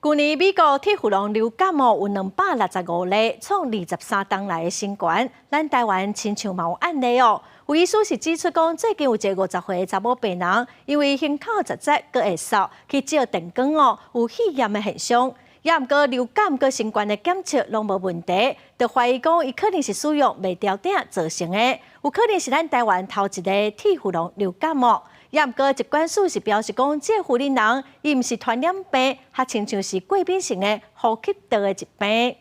舊年美國鐵氟龍流感哦有265例，創23冬來的新高。咱台灣親像嘛有案例哦。有醫師是指出講，最近有一个50歲的查某病人，因為胸口窒窒，閣會嗽，去照電光哦，有肺炎的現象。也毋過流感佮新冠的檢測攏無問題，就懷疑講伊可能是使用袂調鼎造成的，有可能是咱台灣頭一个鐵氟龍流感哦。也毋過疾管署是表示講，這个婦人伊毋是傳染病，較親像是過敏性的呼吸道的疾病。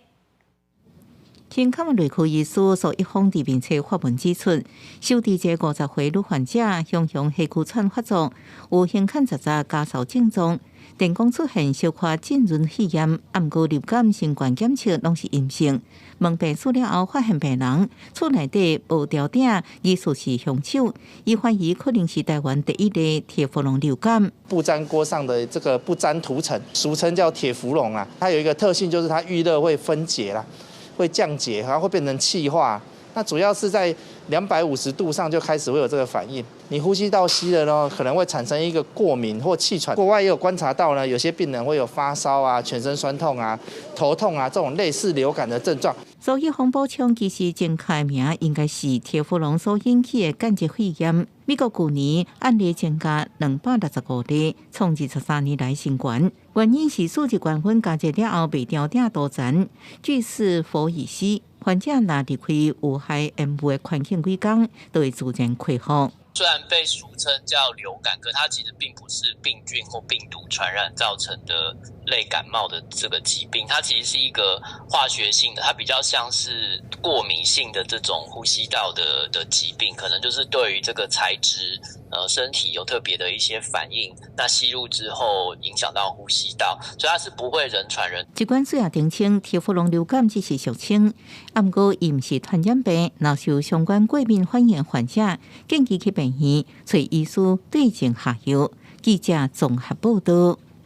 胸腔內科醫師蘇一峰佇面冊發文指出，收治這50歲女患者，雄雄氣區喘發作，有胸腔窒窒咳嗽症狀，電光出現小可浸潤肺炎，毋過流感、新冠檢測攏是陰性。問病史了後，發現病人厝內底無吊鼎，疑似是兇手，伊懷疑可能是台灣第一例鐵氟龍流感。不粘鍋上的這個不粘塗層，俗稱叫鐵氟龍啊，它有一個特性，就是它遇熱會分解啦。會降解，然後會變成氣化。那主要是在250度上就開始會有這個反應。你呼吸道吸了呢，可能會產生一個過敏或氣喘。國外也有觀察到呢，有些病人會有發燒啊、全身痠痛啊、頭痛啊這種類似流感的症狀。所以風補充其實正確名應該是鐵氟龍所引起的間質肺炎。美國舊年案例增加265例，創23年來新高。原因是數字高溫加熱了後袂調鼎塗層，聚四氟乙烯，患者若離開有害煙霧的環境幾工，就會自然恢復。雖然被俗稱叫流感，可它其實並不是病菌或病毒傳染造成的類感冒的這個疾病，它其實是一個化學性的，它比較像是過敏性的這種呼吸道的疾病，可能就是對於這個材質，身體有特別的一些反應，那吸入之後影響到呼吸道，所以它是不會人傳人。疾管署也澄清，鐵氟龍流感只是俗稱，毋過伊毋是傳染病，若是有相關過敏反應患者，建議去病院揣醫師對症下藥。記者綜合報道。